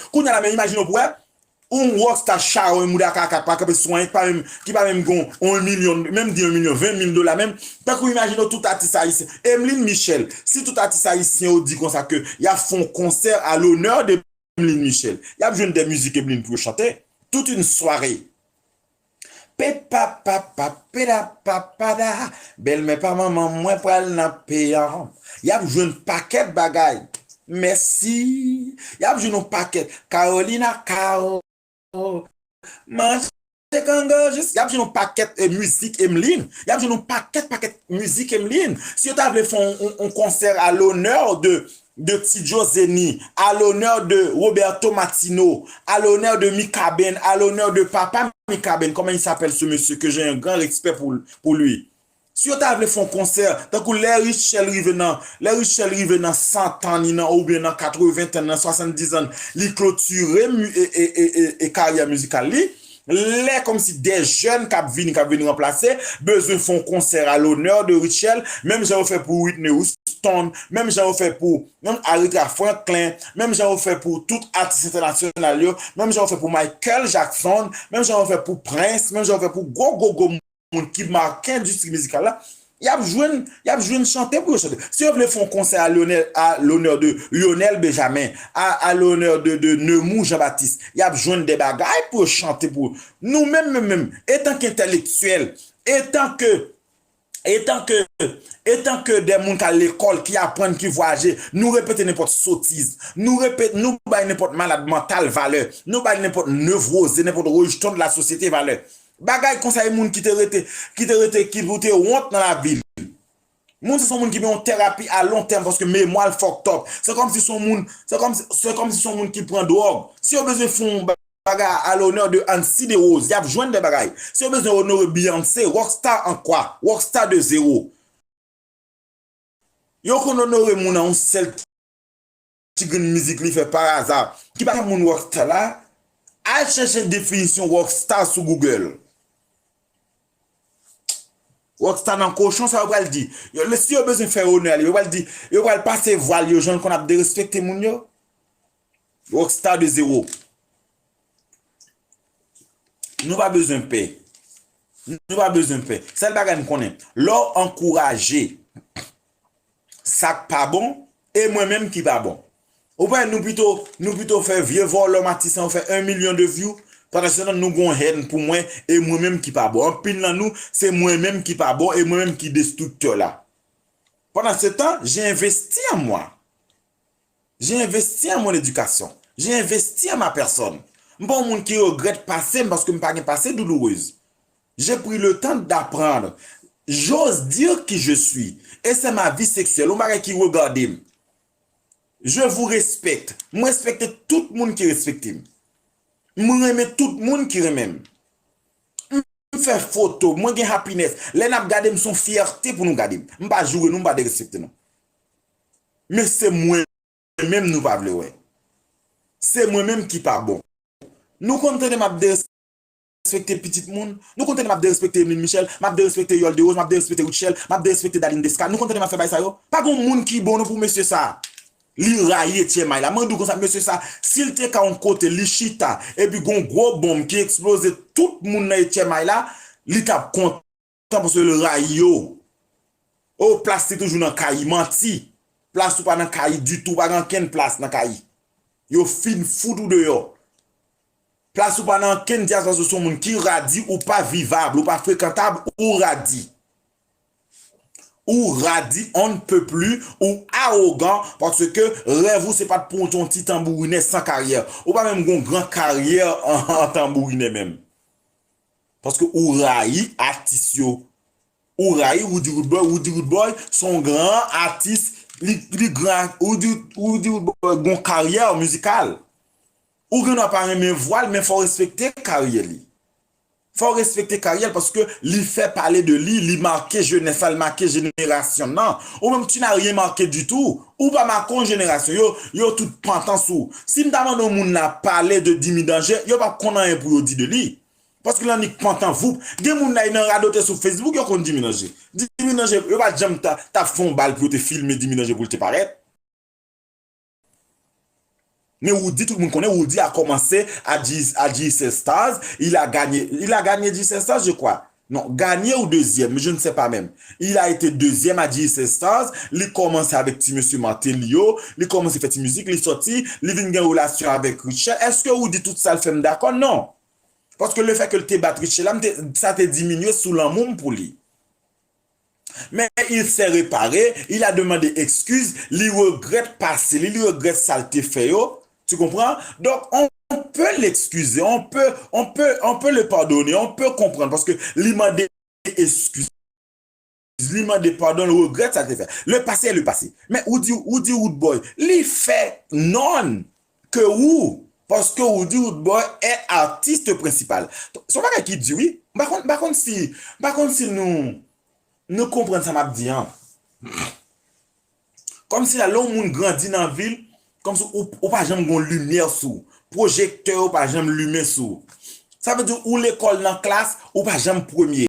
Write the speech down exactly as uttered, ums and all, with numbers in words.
Kounye a la, men imajine w pou wè, yon rockstar chawony, mouda kaka, pa kanpe sou anyen, ki pa menm, ki pa menm gen yon milyon, menm di yon milyon, ven mil dola menm. Tankou imajine w tout atis ayisyen. Emeline Michel, si tout atis ayisyen yo di konsa ke y ap fè yon konsè à l'honneur de Emeline Michel, y ap jwenn de mizik Emeline pou yo chante. Toute une soirée. Pe pa pa pa, pe da pa pa da. Bèlmè pa manman mwen pral nan peyan. Y ap jwenn pakèt bagay. Mèsi. Y ap jwenn yon pakèt. Carolina Kao. Manje kango jis. Y ap jwenn yon pakèt eh, mizik Emeline. Y ap jwenn yon pakèt, pakèt mizik Emeline. Si yo ta vle fè yon, yon, yon konsè à l'honneur de de Ti Joe Zeni, à l'honneur de Roberto Martino, à l'honneur de Mikaben, à l'honneur de papa Mikaben, comment il s'appelle ce monsieur que j'ai un grand respect pour, pour lui. Si yo ta vle fè yon konsè, tankou lè Rutshelle rive nan, lè Rutshelle rive nan san tan ni nan, oubyen nan katreven tan, nan swasanndis an, li klotire mi- e, e, e, e, e karyè mizikal li, lè kòmsi de jèn k ap vini, k ap vin ranplase, bezwen fè yon konsè à l'honneur de Rutshelle, menm jan yo fè pou Whitney Houston, menm jan yo fè pou menm Aretha Franklin, menm jan yo fè pou tout atis entènasyonal yo, menm jan yo fè pou Michael Jackson, menm jan yo fè pou Prince, menm jan yo fè pou gwo gwo gwo moun ki make endistri mizikal la, y ap jwenn, y ap jwenn chante pou yo chante. Si yo vle fè yon konsè à l'honneur, à l'honneur de Lionel Benjamin, à, à l'honneur de, de Nemours Jean-Baptiste, y ap jwenn de bagay pou yo chante pou nou menm, menm, menm, etan ke entèlektyèl, etan ke, etan ke, etan ke de moun k al lekòl, ki aprann, ki vwayaje, nou repete nenpòt sotiz, nou repete, nou bay nenpòt malad mantal valè, nou bay nenpòt nevroze, nenpòt rejeton de la sosyete valè. Bagay konsa e moun ki te rete, ki te rete, ki pou te wont nan lavi l. Moun sa se yon moun ki gen yon terapi a lon tèm paske memwa l fucked up. Se kòmsi se yon moun, se kòmsi, se kòmsi se yon moun ki pran dwòg. Si yo bezwen fè yon bagay à l'honneur de Ancy Desroses, y ap jwenn de bagay. Si yo bezwen onore Beyoncé, rockstar an kwa? Rockstar de zéro. Yo konn onore moun an yon sèl ti grenn mizik li fè pa aza, ki pa moun rockstar la, al chèche definisyon rockstar sou Google. Rockstar nan kochon, sa yo pral di. Yo, si yo bezwen fè onè li, yo pral di, yo pral pase vwal yo, jan l konn ap derespekte moun yo. Rockstar de zéro. Nou pa bezwen pè. Nou pa bezwen pè. Sèl bagay m konnen, lè w ankouraje sa k pa bon, e mwen menm ki pa bon. Ou pa wè nou pito, nou pito fè vye vòlò Matisan yo fè un million de view, pandan se tan nou gon hèn pou mwen, e mwen menm ki pa bon. Anpil nan nou, se mwen menm ki pa bon, e mwen menm ki destriktè la. Pendant ce temps, j'ai investi en moi. J'ai investi en mon éducation. J'ai investi en ma personne. M pa yon moun ki regrèt pase m paske m pa gen pase douloureuse. J'ai pris le temps d'apprendre. J'ose dire qui je suis. Et c'est ma vie sexuelle. Yon bagay ki regade m. Je vous respecte. M respekte tout moun ki respekte m. M renmen tout moun ki renmen m. M fè foto, mwen gen happiness. Lè n ap gade m, se yon fyète pou nou gade m. M pa joure nou, m pa derespekte nou. Men se mwen menm nou pa vle wè. Se mwen menm ki pa bon. Nou konn tande m ap derespekte pitit moun? Nou konn tande m ap derespekte Emeline Michel, m ap derespekte Yol Derose, m ap derespekte Rutshelle, m ap derespekte Darline Desca? Nou konn tande m ap fè bagay sa yo? Pa gen moun ki bon non pou mesye sa. Li rayi H M I la. Mwen di w konsa, mesye sa, si l te ka yon kote, li chita, epi gon gwo bonm ki eksploze tout moun nan H M I la, li t ap kontan paske l rayi yo. O, plas li toujou nan Kayi, manti. Plas ou pa nan Kayi ditou, pa gen ankenn plas nan Kayi. Yo fin fout ou deyò. Plas ou pa nan ankenn dyas paske w se yon moun ki radi, ou pa vivab, ou pa frekantab, ou radi. Ou radi, on ne peut plus, ou awogan, paske rèv ou se pa t pou w te yon ti tanbourinè san karyè. Ou pa menm gon gran karyè an, an tanbourinè menm. Paske ou rayi atis yo. Ou rayi Roody Roodboy. Roody Roodboy se yon gran atis, li, li gran, Roody, Roody Roodboy gon karyè mizikal. Ou gen dwa pa renmen vwa l, men fò w respekte karyè li. Fò w respekte karyè l paske li fè pale de li, li make jenès la, li make jenerasyon nan. Ou menm, tu n'as rien marqué du tout. Ou pa make yon jenerasyon. Yo, yo tout pantan sou ou. Si m ta mande yon moun la pale de Dimy Danger, yo p ap konn anyen pou yo di de li. Paske l annik pantan voup. Gen moun la, yo nan radote sou Facebook, yo konn Dimy Danger. Dimy Danger, yo pa t janm ta, t ap fè yon bal pou yo te filme Dimy Danger pou l te parèt. Men Roody, tout moun konnen, Roody a commencé à G, à G S S Stars, il a gagné, il a gagné G S S Stars, je crois. Non, gagné ou deuxième, je ne sais pas même. Il a été deuxième à G S S Stars, li kòmanse avèk ti mesye Martelly yo, li kòmanse fè ti mizik, li sòti, li vin gen relasyon avèk Rutshelle. Èske Roody tout sa l fè m dakò? Non. Paske le fè ke l te bat Rutshelle la, m te, sa te diminye sou lanmou m pou li. Men il s'est réparé, il a demandé excuse, li regrèt pase li, li regrèt sa l te fè yo. Tu comprends? Donc, on peut l'excuser, on peut, on peut, on peut le pardonner, on peut comprendre, paske li mande eskiz, li mande padon, li regrèt sa l te fè. Le passé est le passé. Men ou di, ou di Roodboy, li fè nonn ke ou, paske ou di Roodboy est artiste principal. Se yon bagay ki di wi. M pa konn, m pa konn si, m pa konn si nou, nou konprann sa m ap di an. Kòmsi la, lè yon moun grandi nan vil, kòmsi ou, ou pa janm gon limyè sou ou. Pwojektè yo pa janm limen sou ou. Sa vle di ou lekòl nan klas, ou pa janm premye.